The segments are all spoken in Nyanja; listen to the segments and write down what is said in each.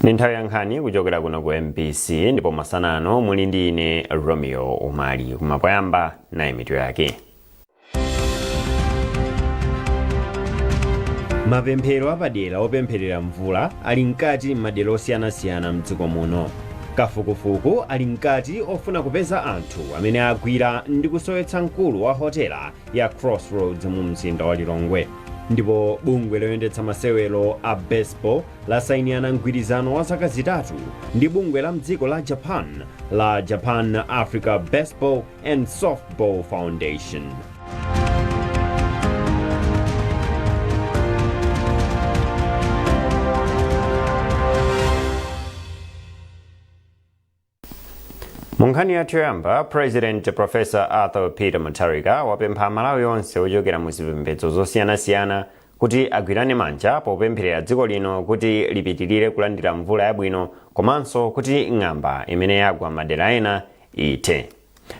Ndi nthawi ya nkhani kuchokera kuno ku MBC, ndipo masana ano muli ndi ine Romeo Umali. Koma poyamba, nayi mitu yake. Mapemphero apadera opempherera mvula ali mkati m'madera osiyanasiyana mdziko muno. Kafukufuku ali mkati ofuna kupeza anthu amene agwira ndi kusowetsa mkulu wa hotela ya Crossroads mu mzinda wa Lilongwe. Ndipo bungwe loyendetsa masewero a baseball lasayinirana mgwirizano wa zaka 3 ndi bungwe la mdziko la Japan la Japan Africa Baseball and Softball Foundation. Mu nkhani yathu yoyamba, President Professor Arthur Peter Mutharika wapempha Amalawi onse ochokera mu zipembedzo zosiyanasiyana kuti agwirane manja popempherera dziko lino kuti lipitirire kulandira mvula yabwino komanso kuti ng'amba imene yagwa madera ena ithe.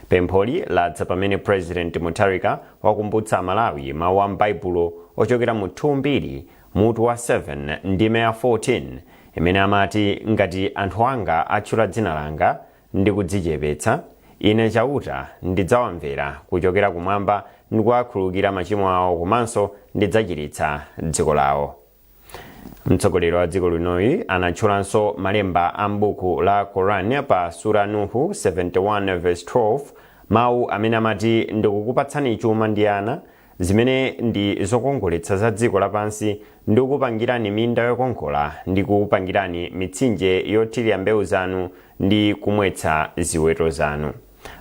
Pempholi ladza pamene President Mutharika wakumbutsa Amalawi mawu a m'Baibulo ochokera mu 2 Mbiri mutu wa 7 ndime ya 14 imene amati, ngati anthu anga atchula dzina langa ndi kudzichepetsa, ine Chauta ndidzawamvera kuchokera kumwamba ndi kuwakhululukira machimo awo komanso ndidzachiritsa dziko lawo. Mtsogoleri wa dziko linoyi anatchulanso malemba a m'buku la Koran pa Sura Nuhu 71 verse 12, mawu amene amati, ndikukupatsani chuma ndi ana, zimene ndi zokongoletsa za dziko lapansi, ndi kukupangirani minda yokongola, ndi kukupangirani mitsinje yothirira mbewu zanu ndi kumwetsa ziweto zanu.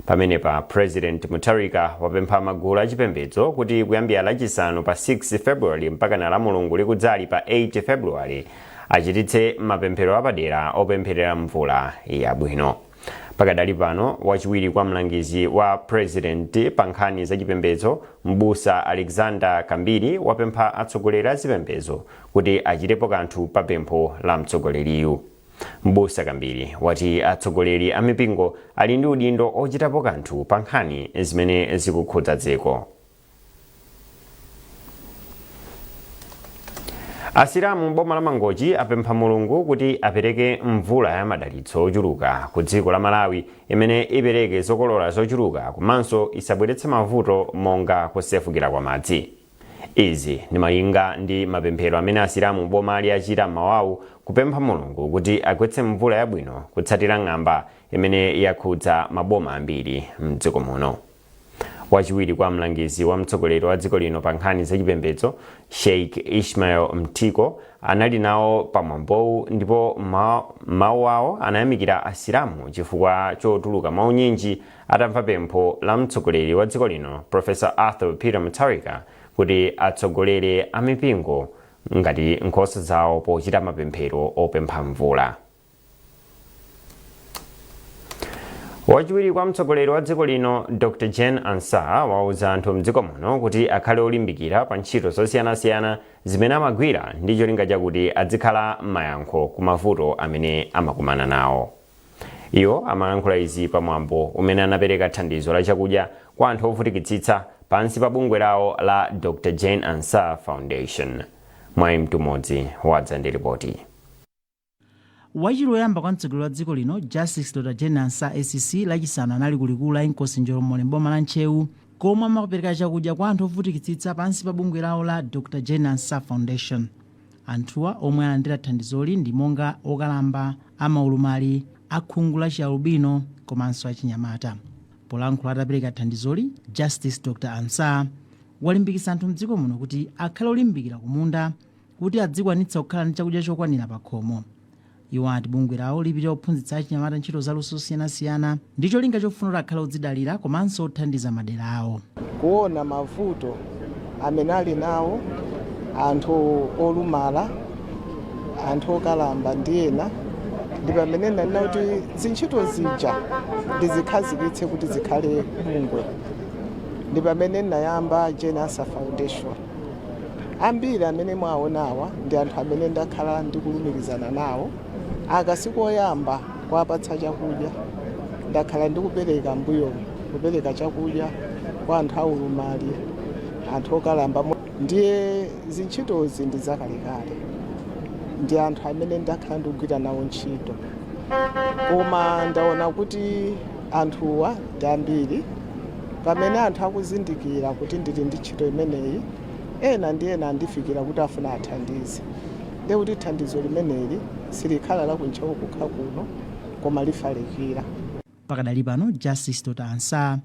Pamenepa President Mutharika wapempha magulu achipembedzo kuti kuyambira Lachisanu pa 6 February mpakana la Mulungu likudzali pa 8 February achititse mapemphero apadera opempherera mvula yabwino. Pakadali pano, wachiwiri kwa mlangizi wa President pa nkhani zachipembedzo, M'busa Alexander Kambiri, wapempha atsogoleri a zipembedzo kuti achitepo kanthu pa pempho la mtsogoleriyu. M'busa Kambiri wati atsogoleri a mipingo ali ndi udindo ochitapo kanthu pa nkhani zimene zikukhudza dziko. Asilamu m'boma la Mangochi apempha Mulungu kuti apereke mvula ya madalitso ochuluka ku dziko la Malawi imene ipereke zokolola zochuluka komanso isabweretse mavuto monga kusefukira kwa madzi. Izi ndi malinga ndi mapemphero amene Asilamu m'bomali achita m'mawawu kupempha Mulungu kuti agwetse mvula yabwino kutsatira ng'amba imene yakhudza maboma ambiri mdziko muno. Wachiwiri kwa mlangizi wa mtsogoleri wa dziko lino pa nkhani zachipembedzo, Sheikh Ishmael Mtiko, anali nawo pa mwambowu ndipo m'mawu awo anayamikira Asilamu chifukwa chotuluka mwaunyinji atamva pempho la mtsogoleri wa dziko lino Professor Arthur Peter Mutharika kuti atsogolere amipingo ngati nkhosa zawo pochita mapemphero opempha mvula. Wachiwiri kwa mtsogoleri wa dziko lino Dr Jane Ansah wauza anthu mdziko muno kuti akhale olimbikira pa ntchito zosiyanasiyana zimene amagwira ndi cholinga chakuti adzikhala mayankho ku mavuto amene amakumana nawo. Iwo amalankhula izi pa mwambo umene anapereka thandizo la chakudya kwa anthu ovutikitsitsa pansi pa bungwe lawo la Dr Jane Ansah Foundation. Mwayi Mtumodzi wadza ndi ripoti. Wachiwiri woyamba kwa mtsogoleri wa dziko lino Justice Dr Jane Ansah SC Lachisanu anali ku likulu la Inkosi Njolomole m'boma la Ntcheu komwe amapereka chakudya kwa anthu ovutikitsitsa pansi pa bungwe lawo la Dr Jane Ansah Foundation. Anthuwa omwe analandira thandizoli ndi monga okalamba, amaulumali, akhungu la chialubino komanso achinyamata. Polankhula atapereka thandizoli, Justice Dr Ansah walimbikitsa anthu mdziko muno kuti akhale olimbikira kumunda kuti adzikwanitsa kukhala ndi chakudya chokwanira pakhomo. Iwo ati bungwe lawo lipitira kuphunzitsa achinyamata ntchito zaluso zosiyanasiyana ndi cholinga chofuna kuti akhale odzidalira komanso othandiza madera awo. Kuona mavuto amene ali nawo anthu olumala, anthu okalamba ndi ena, ndi pamene ndanena kuti zintchito zija ndizikhazikitse kuti zikhale bungwe. Ndi pamene ndinayamba Jane Ansah Foundation. Ambiri amene mwaonawa ndi anthu amene ndakhala ndikulumikizana nawo. Aka sikoyamba kuwapatsa chakudya. Ndakhala ndikupereka m'mbuyomu, kupereka chakudya kwa anthu aulumali, anthu okalamba. Ndiye zintchitozi ndi zakalekale. Ndi anthu amene ndakhala ndikugwira nawo ntchito, koma ndaona kuti anthuwa ndi ambiri. Pamene anthu akuzindikira kuti ndili ndi ntchito imeneyi, ena ndi ena andifikira kuti afuna athandize. Ndiye kuti thandizo limeneli silikhala la kuNtcheu kokha kuno, koma lifalikira. Pakadali pano, Justice Dr Ansah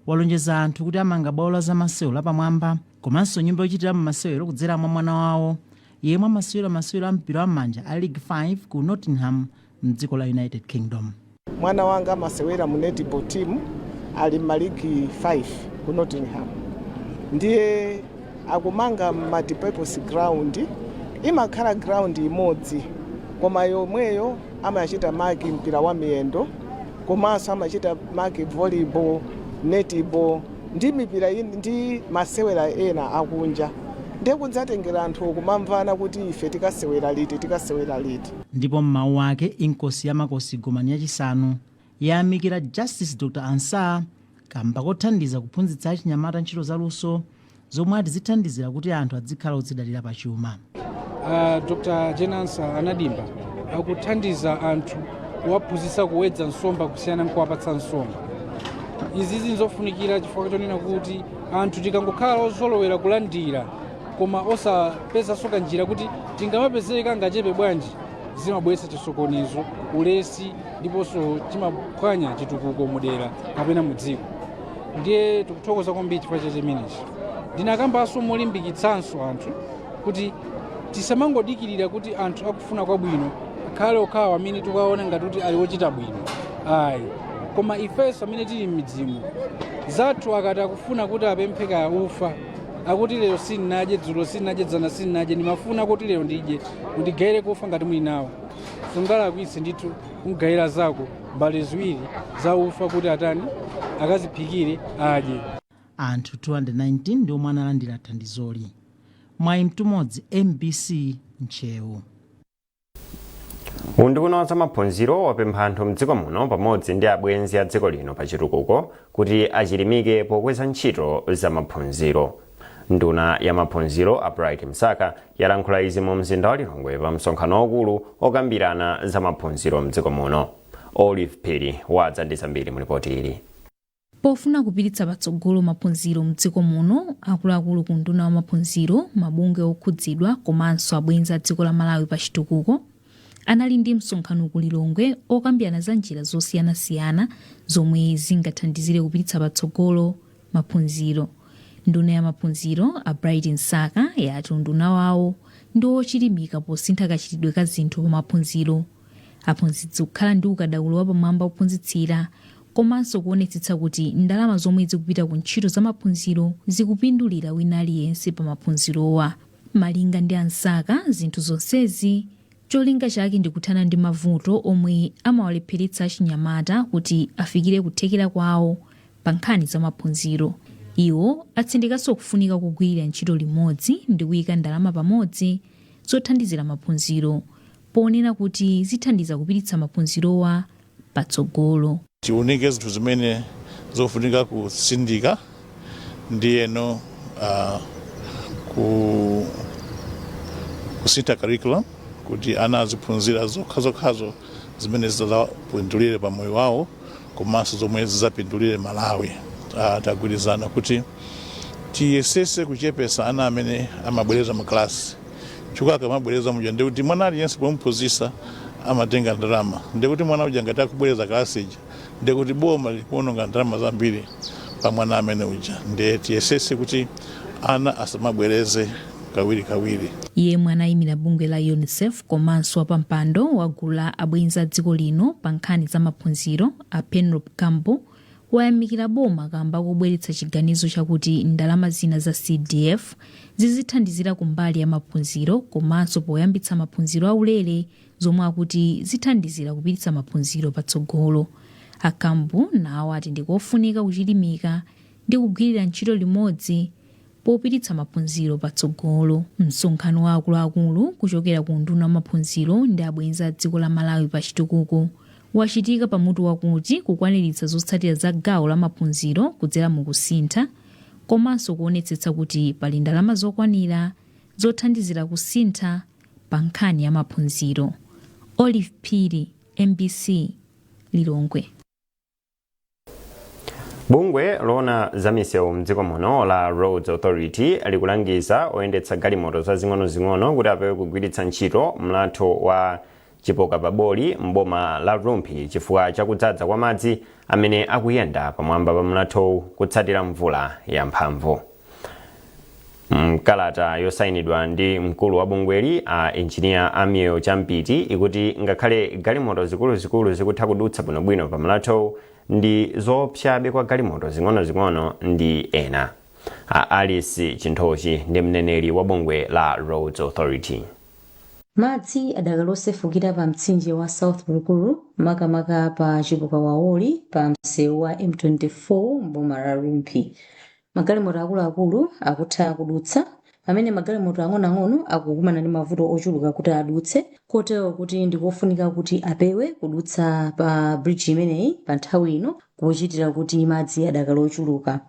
walonjeza anthu kuti amanga bwalo la zamasewero lapamwamba komanso nyumba yochitiramo masewero kudzera mwa mwana wawo yemwe amasewera masewero a mpira wam'manja a League 5 ku Nottingham mdziko la United Kingdom. Mwana wanga amasewera mu netball team, ali maligi 5 ku Nottingham. Ndiye akumanga multipurpose ground. Imakhala ground imodzi, koma yomweyo amachita mark mpira wa miyendo, komanso amachita mark volleyball, netball ndi mipira ndi masewera ena akunja. Ndiye kudzatengera anthu kumamvana kuti ife tikasewera liti, tikasewera liti. Ndipo m'mawu ake, Inkosi ya Makosi Gomani yachisanu yayamikira Justice Dr Ansah kamba kothandiza kuphunzitsa achinyamata ntchito zaluso zomwe ati zithandizira kuti anthu adzikhala odzidalira pachuma. Dr Jane Ansah anadimba akuthandiza anthu kuwaphunzitsa kuwedza nsomba kusiyana nkuwapatsa nsomba. Izi zinzofunikira chifukwa chonena kuti anthu tikangokhala ozolowera kulandira koma osapezanso kanjira kuti tingamapezeka ngachepe bwanji, zimabweretsa chisokonezo, ulesi, ndiponso chimaphwanya chitukuko mudera kapena mu dziko. Ndiye tikuthokoza kwambiri chifukwa cha chimenechi. Ndinakambanso molimbikitsanso anthu kuti tisamangodikirira kuti anthu akufuna kwabwino akhale okhawa amene tikuwaona ngati kuti ali ochita bwino, ayi, koma ifenso amene tili m'midzimu zathu, akati akufuna kuti apemphe kaya ufa, akuti lero sindinadye, dzulo sindinadye, dzana sindinadye, ndimafuna kuti lero ndidye, mundigayire kufa ngati muli nawo. Sungalakwitse ndithu kumgayira zako mbale ziwiri za ufa kuti atani, akaziphikire, adye. Anthu 219 ndi omwe analandira thandizoli. Mwayi Mtumodzi, MBC, Ntcheu. Unduna wa zamaphunziro wapempha anthu mdziko muno pamodzi ndi abwenzi a dziko lino pa chitukuko kuti achilimike pokweza ntchito zamaphunziro. Nduna ya maphunziro a Bright Msaka yalankhula izi mu mzinda wa Lilongwe pa msonkhano waukulu okambirana zamaphunziro mdziko muno. Olive Phiri wadza ndi zambiri mu ripoti ili. Pofuna kupititsa patsogolo maphunziro mdziko muno, akuluakulu ku unduna wa maphunziro, mabungwe okhudzidwa komanso abwenzi a dziko la Malawi pa chitukuko anali ndi msonkhano ku Lilongwe okambirana za njira zosiyanasiyana zomwe zingathandizire kupititsa patsogolo maphunziro. Nduna ya maphunziro a Bright Msaka yati unduna wawo ndi wochilimika posintha kachitidwe ka zinthu pa maphunziro, aphunzitsi kukhala ndi ukadaulo wapamwamba ophunzitsira, komanso kuonetsetsa kuti ndalama zomwe zikupita ku ntchito za maphunziro zikupindulira wina aliyense pa maphunzirowa. Malinga ndi a Msaka, zinthu zonsezi cholinga chake ndi kuthana ndi mavuto omwe amawalepheretsa achinyamata kuti afikire kuthekera kwawo pa nkhani za maphunziro. Iwo atsindikanso kufunika kugwirira ntchito limodzi ndi kuyika ndalama pamodzi zothandizira maphunziro, ponena kuti zithandiza kupititsa maphunzirowa patsogolo. Tiunike zinthu zimene zofunika kusindika ndiyeno kusintha curriculum kuti ana aziphunzira zokhazokhazo zimene zidzapindulire pa moyo wawo komanso zomwe zidzapindulire Malawi. Tagwirizana kuti tiyesese kuchepesa ana amene amabwereza maklasi, chifukwa akamabwereza muja ndikuti mwana aliyense pomuphunzitsa amatenga ndalama. Ndikuti mwana uja ngati akubwereza kalasi ija, ndikuti boma likuononga ndalama zambiri pa mwana amene uja. Ndiye tiyesese kuti ana asamabwereze kawiri kawiri. Yemwe anayimira bungwe la UNICEF komanso wapampando wa gulu la abwenzi a dziko lino pa nkhani za maphunziro a Penelope Campbell wayamikira boma kamba kobweretsa chiganizo chakuti ndalama zina za CDF zizithandizira kumbali ya maphunziro komanso poyambitsa maphunziro aulere, zomwe akuti zithandizira kupititsa maphunziro patsogolo. A Campbell nawo ati ndikofunika kuchilimika ndi kugwirira ntchito limodzi popititsa maphunziro patsogolo. Msonkhano wa akuluakulu kuchokera ku unduna wa maphunziro ndi abwenzi a dziko la Malawi pa chitukuko wachitika pamutu wakuti kukwaniritsa zotsatira za gawo la maphunziro kudzera mukusintha komanso kuonetsetsa kuti pali ndalama zokwanira zothandizira kusintha pa nkhani ya maphunziro. Olive Phiri, MBC, Lilongwe. Bungwe loona za misewu mdziko muno la Roads Authority likulangiza oyendetsa galimoto zazing'onozing'ono kuti apewe kugwiritsa ntchito mlatho wa Chipoka Paboli m'boma la Rumphi chifukwa chakudzadza kwa madzi amene akuyenda pamwamba pa mlathowu kutsatira mvula yamphamvu. Mkalata yosayinidwa ndi mkulu wa bungweli a Engineer Amiel Champiti ikuti ngakhale galimoto zikuluzikulu zikutha kudutsa bwinobwino pa mlathowu, ndi zoopsabe kwa galimoto zing'onozing'ono ndi ena. A Alice Chinthochi ndi mneneri wa bungwe la Roads Authority. Madzi adakali osefukira pa mtsinje wa South Rukuru makamaka pa Chipoka Waoli pa msewu wa M24 m'boma la Rumphi. Magalimoto akuluakulu akutha kudutsa pamene magalimoto ang'onoang'ono akukumana ndi mavuto ochuluka kuti adutse, kotero kuti ndikofunika kuti apewe kudutsa pa bridge imeneyi pa nthawi ino kuchitira kuti madzi adakali ochuluka.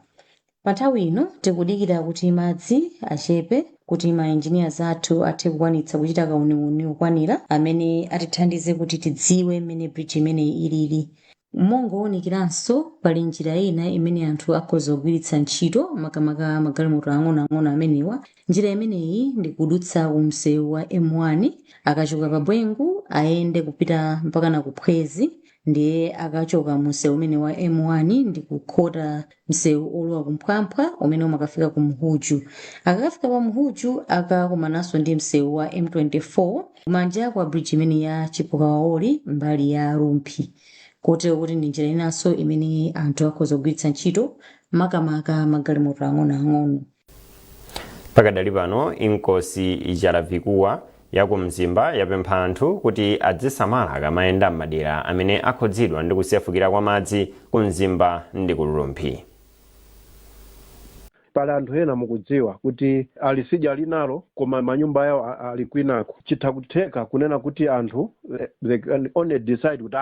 Pa nthawi ino tikudikira kuti madzi achepe kuti ma engineers athu athe kukwanitsa kuchita kauniuni okwanira amene atithandize kuti tidziwe mmene bridge imeneyi ilili. Mongowunikiranso, pali njira ina imene anthu akhoza kugwiritsa ntchito makamaka magalimoto ang'onoang'ono amenewa. Njira imeneyi ndi kudutsa ku msewu wa M1, akachoka pa Bwengu ayende kupita mpaka na ku Phwezi, ndiye akachoka mu msewu umene wa M1 ndi kukhota msewu olowa kumphwamphwa umene umakafika ku Mhuju. Akakafika pa Mhuju akakumananso ndi msewu wa M24 kumanja kwa bridge imene ya Chipoka Waoli mbali ya Rumphi, kotero kuti ndi njira inanso imene anthu akhoza kugwiritsa ntchito makamaka magalimoto ang'onoang'ono. Pakadali pano, Inkosi Charavikuwa ya ku Mzimba yapempha anthu kuti adzisamala akamayenda m'madera amene akhudzidwa ndi kusefukira kwa madzi ku Mzimba ndi ku Rumphi. Pali anthu ena mukudziwa kuti ali sidya linalo koma manyumba yawo ali kwinako. Chitha kutheka kunena kuti anthu they can only decide kuti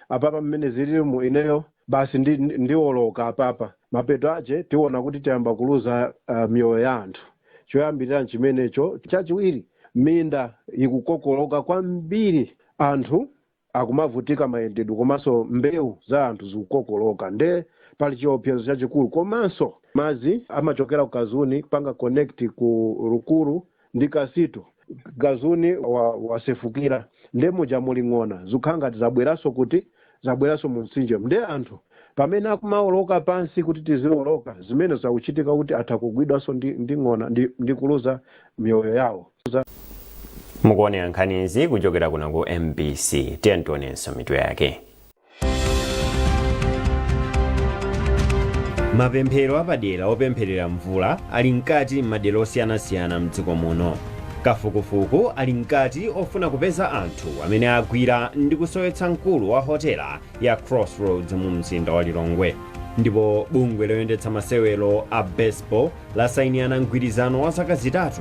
apapa mmene zililimu ineyo basi ndiwoloka apapa. Mapeto ache tiona kuti tiyamba kuluza miyoyo ya anthu. Choyambirira nchimenecho. Chachiwiri, minda ikukokoloka kwambiri, anthu akumavutika mayendedwe komanso mbewu za anthu zikukokoloka, nde pali chiopsezo chachikulu. Komanso madzi amachokera ku Kazuni kupanga connect ku Rukuru ndi Kasito. Kazuni wasefukira, nde muja muli ng'ona zikukhala ngati zabweranso kuti zabweranso mu mtsinje, nde anthu pamene akumawoloka pansi kuti tiziwoloka, zimene zakuchitika kuti atha kugwidwanso ndi ng'ona ndi kuluza miyoyo yawo. Mukuonera nkhanizi kuchokera kuno ku MBC. Tiye tionenso mitu yake. Mapemphero apadera opempherera mvula ali mkati m'madera osiyanasiyana mdziko muno. Kafukufuku ali mkati ofuna kupeza anthu amene agwira ndi kusowetsa mkulu wa hotela ya Crossroads mu mzinda wa Lilongwe. Ndipo bungwe loyendetsa masewero a baseball lasayinirana mgwirizano wa zaka 3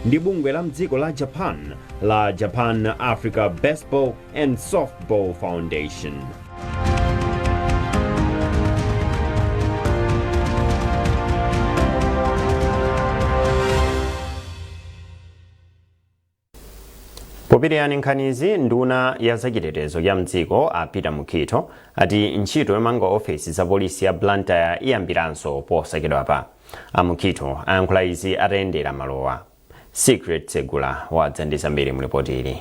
ndi bungwe la mdziko la Japan la Japan Africa Baseball and Softball Foundation. Popitiriza nkhanizi, nduna ya zachitetezo ya mdziko a Peter Mukhito ati ntchito yomanga ofesi za polisi ya Blantyre iyambiranso posachedwapa. A Mukhito ayankhula izi atayendera malowa. Secret Tsegula wadza ndi zambiri mu ripoti ili.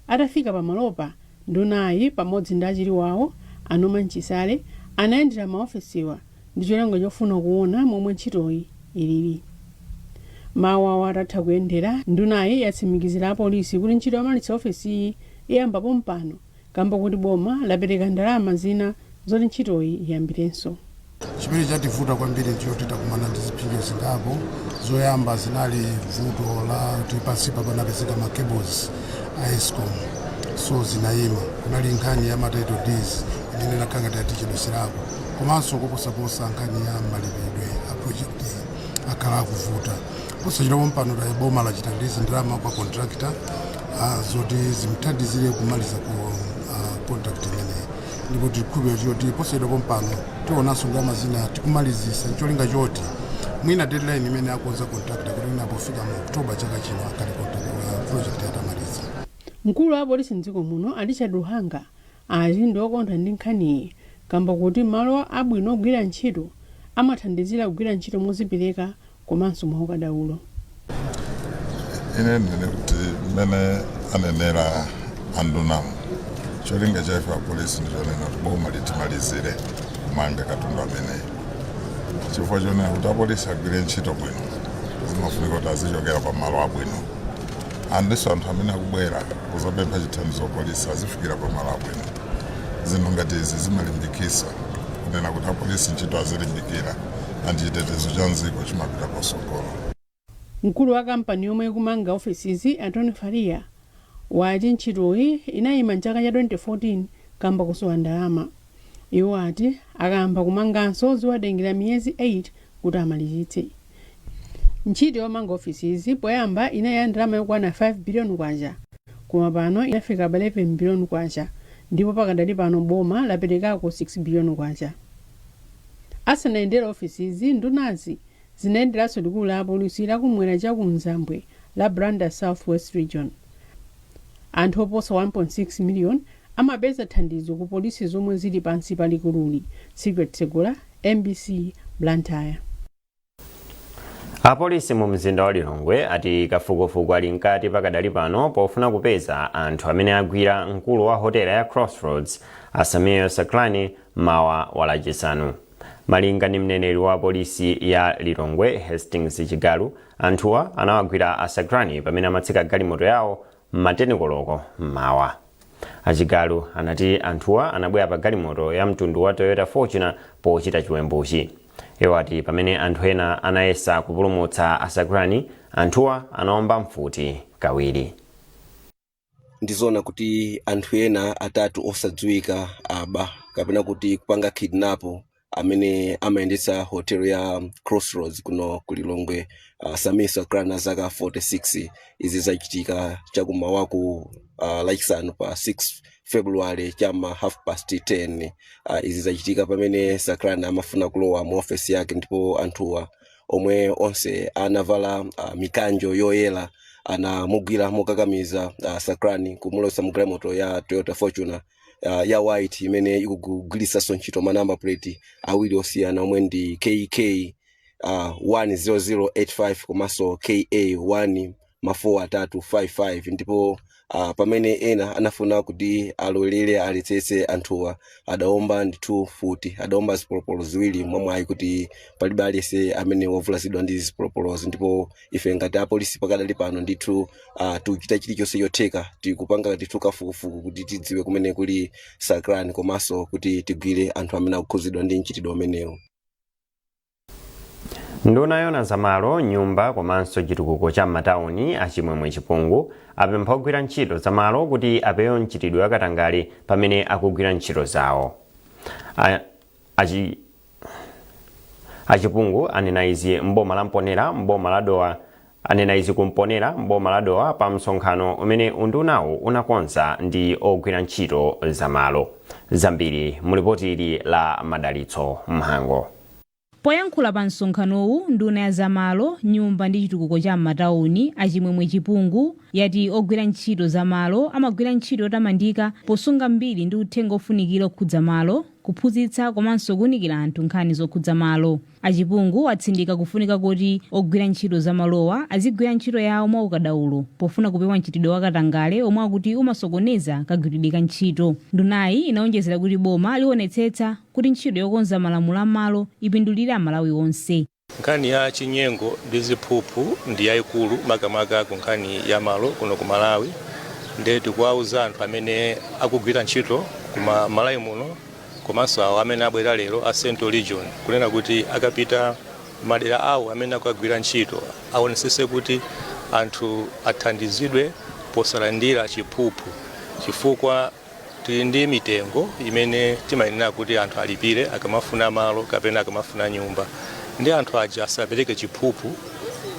Atafika pamalopa, ndunayi pamodzi ndi achiwiri wawo a Norman Chisale anayendera maofesiwa ndi cholinga chofuna kuona momwe ntchitoyi ilili. Mawu awo atatha kuyendera, ndunayi yatsimikizira apolisi kuti ntchito yomalitsa ofesiyi iyamba pompano kamba kuti boma lapereka ndalama zina zoti ntchitoyi iyambirenso. Chimene chativuta kwambiri nchoti takumana ndi zipsinjo zingapo. Zoyamba zinali vuto la kuti pansipa panapezeka ma cables a Escom, so zinayima. Kunali nkhani ya ma title deeds imene inakhala ngati yatichedweserako, komanso koposaposa nkhani ya malipidwe a project akhala akuvuta. Posachedwa pompano boma lachita release ndalama kwa contractor zoti zimthandizire kumaliza ku contract imeneyi, ndipo tikukhulupirira choti posachedwa pompano tionanso ndalama zina tikumalizisa, ncholinga choti mwina deadline imene akonza contractor kuti mwina pofika mu October chaka chino akhale contract Project atamaliza. Mkulu wa apolisi mdziko muno, a Richard Luhanga, ati ndi okondwa ndi nkhaniyi kamba kuti malo abwino ogwira ntchito amathandizira kugwira ntchito mozipereka komanso mwaukadaulo. Ine ndine kuti mmene anenera andunawo, cholinga cha ife apolisi ndichonena kuti boma litimalizire kumanga katundu ameneyi, chifukwa chonena kuti apolisi agwire ntchito bwino zimafunika kuti azichokera pamalo abwino, andinso anthu amene akubwera kuzapempha chithandizo polisi azifikira pamalo abwino. Zinthu ngati izi zimalimbikisa kunena kuti apolisi ntchito azilimbikira, and chitetezo cha mdziko chimapita pasogolo. Mkulu wa kampani yomwe ikumanga ofesizi, Antony Faria, wati ntchitoyi inayima mchaka cha 2014 kamba kusowa ndalama. Iwo ati akayamba kumanganso ziwatengera miyezi 8 kuti amalizitse ntchito yomanga ofesizi. Poyamba inali ya ndalama yokwana 5 biliyoni kwacha, koma pano inafika pa 11 biliyoni kwacha, ndipo pakadali pano boma laperekako 6 biliyoni kwacha. Asanayendere ofesizi, ndunazi zinayenderanso likulu la apolisi lakumwera chakumzambwe la Blantyre South West Region. Anthu oposa 1.6 million amapeza thandizo ku polisi zomwe zili pansi pa likululi. Secret Segula, MBC, Blantyre. Apolisi mu mzinda wa Lilongwe ati kafukufuku ali mkati pakadali pano pofuna kupeza anthu amene agwira mkulu wa hotela ya Crossroads, a Sameer Sakrani, mawa wa Lachisanu. Malinga ndi mneneri wa polisi ya Lilongwe, Hastings Chigalu, anthuwa anawagwira a Sakrani pamene amatsika galimoto yawo m'ma 10 koloko mmawa. Achigalu anati anthuwa anabwera pa galimoto ya mtundu wa Toyota Fortuner pochita chiwembuchi. Iwo ati pamene anthu ena anayesa kupulumutsa a Sakrani, anthuwa anaomba mfuti kawiri. Ndizoona kuti anthu ena atatu osadziwika aba kapena kuti kupanga kidnap amene amayendetsa hotel ya Crossroads kuno ku Lilongwe, Sameer Sakrani, zaka 46. Izi zachitika chakumawaku Lachisanu pa 6 February chama 10:30. Izi zachitika pamene Sakrani amafuna kulowa mu ofesi yake, ndipo anthuwa omwe onse anavala mikanjo yoyera anamugwira mokakamiza Sakrani kumulowetsa mu galimoto ya Toyota Fortuner ya white imene ikugwiritsanso ntchito ma number plate awiri osiyana omwe ndi KK 10085 komanso KA 1 ma 4 3 55. Ndipo pamene ena anafuna kuti alowelere aletsetse anthuwa, adaomba ndithu mfuti, adaomba zipolopolo ziwiri, mwamwayi kuti palibe aliyense amene wavulazidwa ndi zipolopolozi. Ndipo ife ngati apolisi pakadali pano ndithu tikuchita chilichonse chotheka, tikupanga ndithu kafukufuku kuti tidziwe kumene kuli Sakrani komanso kuti tigwire anthu amene akukhuzidwa ndi mchitidwe umenewu. Nduna yona zamalo, nyumba komanso chitukuko cha m'matawuni, Achimwemwe Chipungu, apempha ogwira ntchito zamalo kuti apewe mchitidwe wakatangale pamene akugwira ntchito zawo. Achipungu anena izi mboma la Mponera, mboma la Dowa, anena izi kumponera mboma la Dowa pa msonkhano umene undunawu unakonza ndi ogwira ntchito zamalo. Zambiri mulipoti ili la Madalitso Mhango. Poyankhula pa msonkhanowu, nduna ya zamalo, nyumba ndi chitukuko cha m'matawuni, Achimwemwe Chipungu, yati ogwira ntchito zamalo amagwira ntchito yotamandika posunga mbiri ndi uthenga ofunikira okhudza malo, kuphunzitsa komanso kuwunikira anthu nkhani zokhudza malo. Achipungu atsindika kufunika kuti ogwira ntchito zamalowa azigwira ntchito yawo mwaukadaulo pofuna kupewa mchitidwe wakatangale omwe akuti umasokoneza kagwiridwe ka ntchito. Ndunayi inaonjezera kuti boma liwonetsetsa kuti ntchito yokonza malamulo amalo ipindulire Amalawi onse. Nkhani ya chinyengo ndi ziphuphu ndi yayikulu, makamaka ku nkhani ya malo kuno ku Malawi. Nde tikuwauza anthu amene akugwira ntchito kuma Malawi muno komanso awo amene abwera lero a Central Region kunena kuti akapita madera awo amene akugwira ntchito aonesese kuti anthu athandizidwe posalandira chiphuphu, chifukwa tili ndi mitengo imene timayenera kuti anthu alipire akamafuna malo kapena akamafuna nyumba, ndi anthu aja asapereke chiphuphu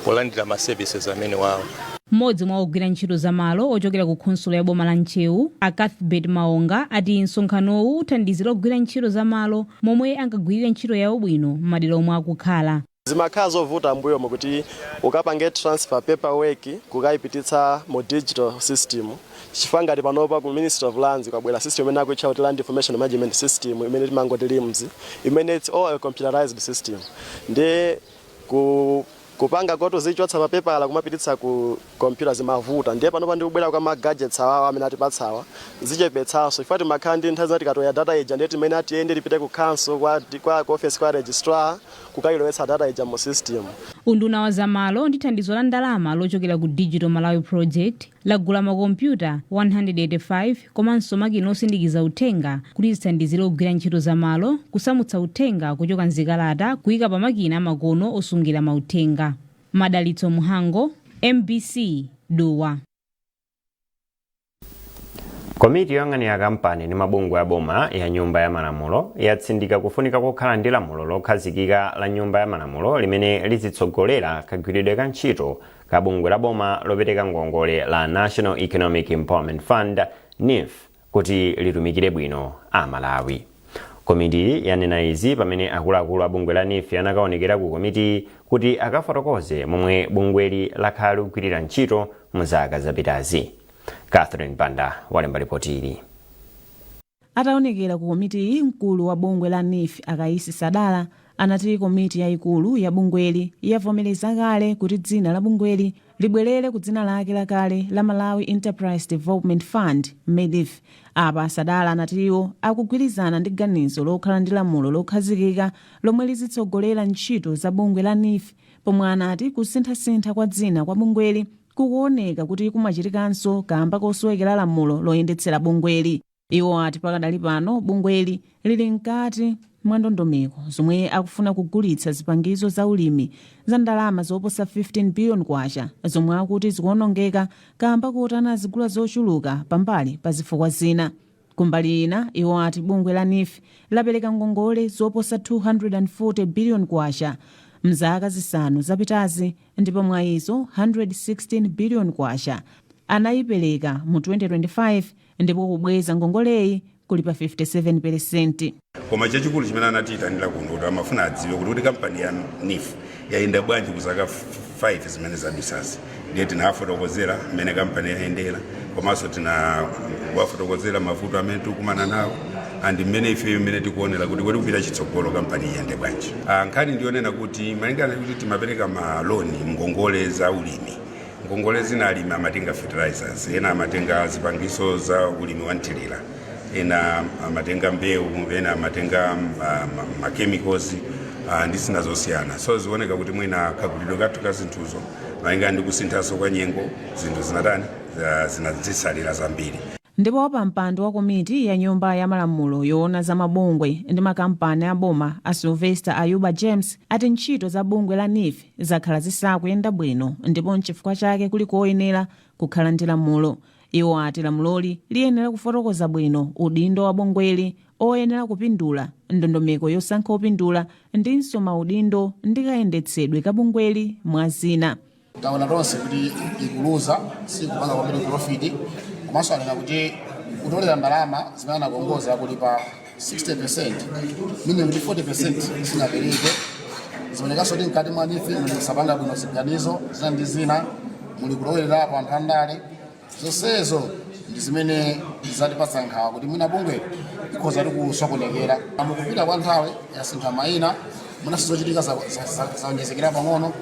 polandira ma services amene wawo. Mmodzi mwa ogwira ntchito zamalo ochokera ku khonsolo ya boma la Ntcheu, a Cuthbert Maonga, ati msonkhanowu uthandizira ogwira ntchito zamalo momwe angagwirire ntchito yawo bwino m'madera omwe akukhala. Zimakhala zovuta mbuyomo kuti ukapange transfer paperwork kukayipititsa mu digital system, chifukwa ngati panopa ku Ministry of Lands kwabwera system imene akuitcha kuti Land Information Management System, imene timangoti LIMS, imene it's all a computerized system. Ndi kupanga kuti uzichotsa papepala kumapititsa ku computer zimavuta. Ndiye panopa ndikubwera kwa ma gadgets awawa amene atipatsawa, zichepetsanso, chifukwa timakhala ndi nthawi zina tikatoya data ija, ndiye timene atiyende tipite ku council, kwa office kwa registrar, kukayilowetsa data ija mu system. Unduna wa zamalo ndi thandizo la ndalama lochokera ku Digital Malawi Project lagula makompyuta 185 komanso makina osindikiza uthenga kuti zithandizire kugwira ntchito zamalo kusamutsa uthenga kuchoka mzikalata kuyika pa makina amakono osungira mauthenga. Madalitso Muhango, MBC, Dowa. Komiti yoyang'anira kampani ndi mabungwe aboma ya Nyumba ya Malamulo yatsindika kufunika kokhala ndi lamulo lokhazikika la Nyumba ya Malamulo limene lizitsogolera kagwiridwe ka ntchito ka bungwe la boma lopereka ngongole la National Economic Empowerment Fund, NEEF, kuti litumikire bwino a Malawi. Komitiyi yanena izi pamene akuluakulu a bungwe la NEEF anakaonekera ku komitiyi kuti akafotokoze momwe bungweli lakhala likugwirira ntchito mu zaka zapitazi. Catherine Banda walemba ripoti ili. Ataonekera ku komitiyi, mkulu wa bungwe la NEEF, a Kaisi Sadala, anati komiti yayikulu ya bungweli yavomereza kale kuti dzina la bungweli libwerere ku dzina lake lakale la Malawi Enterprise Development Fund, MEDF. Apa Sadala anati iwo akugwirizana ndi ganizo lokhala ndi lamulo lokhazikika lomwe lizitsogolera ntchito za bungwe la NEEF, pomwe anati kusinthasintha kwa dzina kwa bungweli kukuoneka kuti kumachitikanso kamba kosowekera lamulo loyendetsera bungweli. Iwo ati pakadali pano bungweli lili mkati mwa ndondomeko zomwe akufuna kugulitsa zipangizo za ulimi za ndalama zoposa 15 billion kwacha zomwe akuti zikuonongeka kamba kuti anazigula zochuluka, pambali pa zifukwa zina. Kumbali ina, iwo ati bungwe la NEEF lapereka ngongole zoposa 240 billion kwacha mzaka 5 zapitazi, ndipo mwa izo 116 billion kwacha anayipereka mu 2025, ndipo kubweza ngongoleyi kuli pa 57%. Koma chachikulu chimene anatiyitanira kuno kuti amafuna adziwe kuti kampani ya NEEF yayenda bwanji ku zaka 5 zimene zadusazi. Ndiye tinawafotokozera mmene kampani yayendera, komanso tinawafotokozera mavuto amene tikukumana nawo and mmene ife mmene tikuonera kuti kodi kupita chitsogolo kampani iyende bwanji. Nkhani ndiyonena kuti malingana kuti timapereka maloni, ngongole za ulimi, ngongole zina alimi amatenga fertilizers, ena amatenga zipangiso za ulimi wa nthirira, ena amatenga mbewu, ena amatenga ma chemicals ndi zina zosiyana. So zioneka kuti mwina kagulidwe kathu ka zinthuzo malingana ndi kusinthanso kwa nyengo, zinthu zinatani, zinadzisalira zambiri. Ndipo wapampando wa komiti ya Nyumba ya Malamulo yoona za mabungwe ndi makampani aboma, a Sylvester Ayuba James, ati ntchito za bungwe la NEEF zakhala zisakuyenda bwino ndipo nchifukwa chake kuli koyenera kukhala ndi lamulo. Iwo ati lamuloli liyenera kufotokoza bwino udindo wa bungweli, oyenera kupindula, ndondomeko yosankha opindula, ndinso maudindo ndi kayendetsedwe ka bungweli, mwa zina. Taona tonse kuti ikuluza, sikupanga kwambiri profit, komanso anena kuti kutolera ndalama zimene anakongoza kuli pa 60%, meaning kuti 40% sinapereke. Zionekanso kuti mkati mwa NEEF muli kusapanga bwino ziganizo zina ndi zina, muli kulowererapo anthu andale. Zonsezo ndi zimene zatipatsa nkhawa kuti mwina bungwe ikhoza kusokonekera mukupita kwa nthawi. Yasintha mayina, mwinanso zochitika zaonjezekera pang'ono,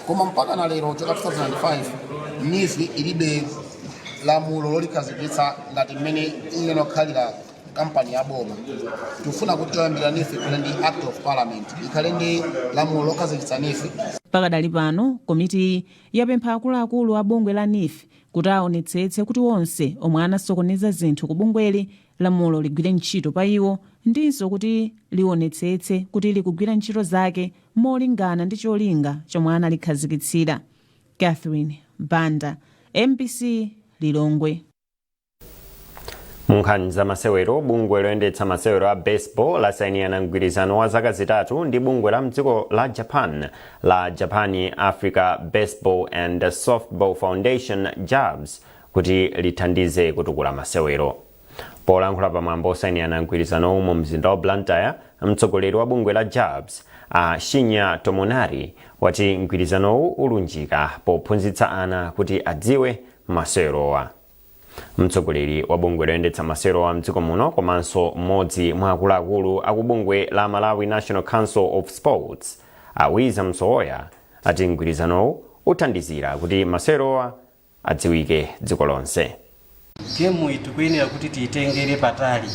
koma mpaka na lero chaka 2005 NEEF ilibe lamulo lolikhazikitsa ngati mmene iyenera kukhalira kampani ya boma. Tikufuna kuti choyambira NEEF ikhale ndi Act of Parliament, ikhale ndi lamulo lokhazikitsa NEEF. Pakadali pano komitiyi yapempha akuluakulu a bungwe la NEEF kuti aonetsetse kuti onse omwe anasokoneza zinthu ku bungweli lamulo ligwire ntchito pa iwo, ndinso kuti lionetsetse kuti likugwira ntchito zake molingana ndi cholinga chomwe analikhazikitsira. Catherine Banda, MBC, Lilongwe. Mu nkhani za masewero, bungwe loyendetsa masewero a baseball lasayinirana mgwirizano wa zaka 3 ndi bungwe la mdziko la Japan la Japan Africa Baseball and Softball Foundation, JABS, kuti lithandize kutukula masewero. Polankhula pamwambo osayinirana mgwirizanowu mu mzinda wa Blantyre, mtsogoleri wa bungwe la JABS, A Shinya Tomonari wati mgwirizanowu ulunjika pophunzitsa ana kuti adziwe masewerowa. Mtsogoleri wa bungwe loyendetsa masewerowa mdziko muno komanso mmodzi mwa akuluakulu aku bungwe la Malawi National Council of Sports, a Wiza Msowoya, ati mgwirizanowu uthandizira kuti masewerowa adziwike dziko lonse. Gemu iyi tikuyenera kuti tiyitengere patali,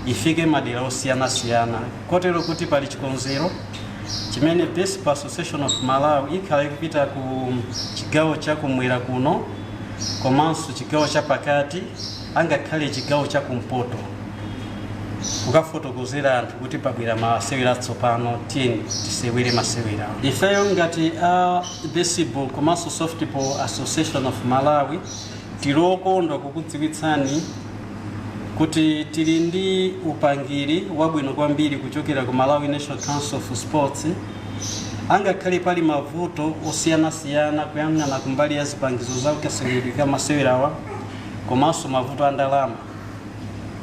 ifike madera osiyanasiyana, kotero kuti pali chikonzero chimene Baseball Association of Malawi ikhala ikupita ku chigawo chakumwera kuno komanso chigawo chapakati, angakhale chigawo chakumpoto, kukafotokozera anthu kuti pabwera masewera atsopano, tiyeni tisewere masewera. Ifeyo ngati a Baseball komanso Softball Association of Malawi tili okondwa kukudziwitsani kuti tili ndi upangiri wabwino kwambiri kuchokera ku Malawi National Council of Sports. Angakhale pali mavuto osiyanasiyana kuyang'ana kumbali ya zipangizo za kaseweredwe ka masewerawa komanso mavuto a ndalama,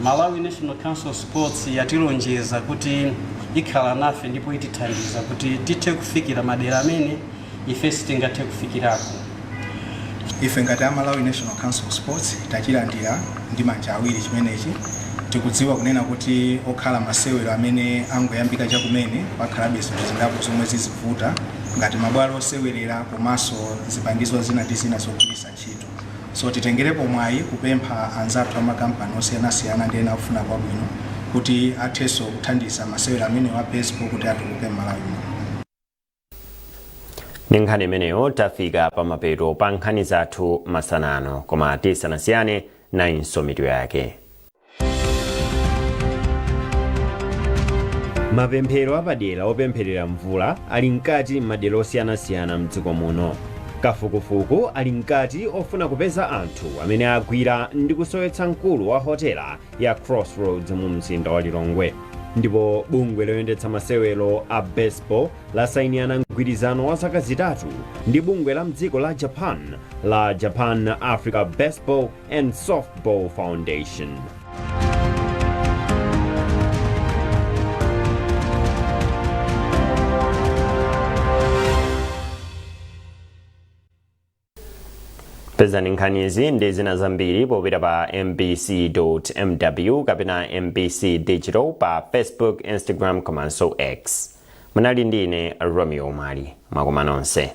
Malawi National Council of Sports yatilonjeza kuti ikhala nafe ndipo itithandiza kuti tithe kufikira madera amene ife sitingathe kufikirako. Ife ngati a Malawi National Council of Sports tachilandira ndi manja awiri chimenechi. Tikudziwa kunena kuti okhala masewero amene angoyambika chakumene, pakhalabe zinthu zingapo zomwe zizivuta ngati mabwalo osewerera komanso zipangizo zina ndi zina zogwiritsa ntchito. So titengerepo mwayi kupempha anzathu amakampani osiyanasiyana ndi ena akufuna kwabwino kuti athenso kuthandiza masewero amenewa a baseball kuti atukuke m'Malawi muno. Ndi nkhani imeneyo tafika pamapeto pa nkhani zathu masana ano, koma tisanasiyane, nayinso mitu yake. Mapemphero apadera opempherera mvula ali mkati m'madera osiyanasiyana mdziko muno. Kafukufuku ali mkati ofuna kupeza anthu amene agwira ndi kusowetsa mkulu wa hotela ya Crossroads mu mzinda wa Lilongwe. Ndipo bungwe loyendetsa masewero a baseball lasayinirana mgwirizano wa zaka 3 ndi bungwe la mdziko la Japan la Japan Africa Baseball and Softball Foundation. Pezani nkhanizi ndi zina zambiri popita pa mbc.mw kapena MBC Digital pa Facebook, Instagram komanso X. Munali ndi ine Romeo Mali. Mwakoma nonse.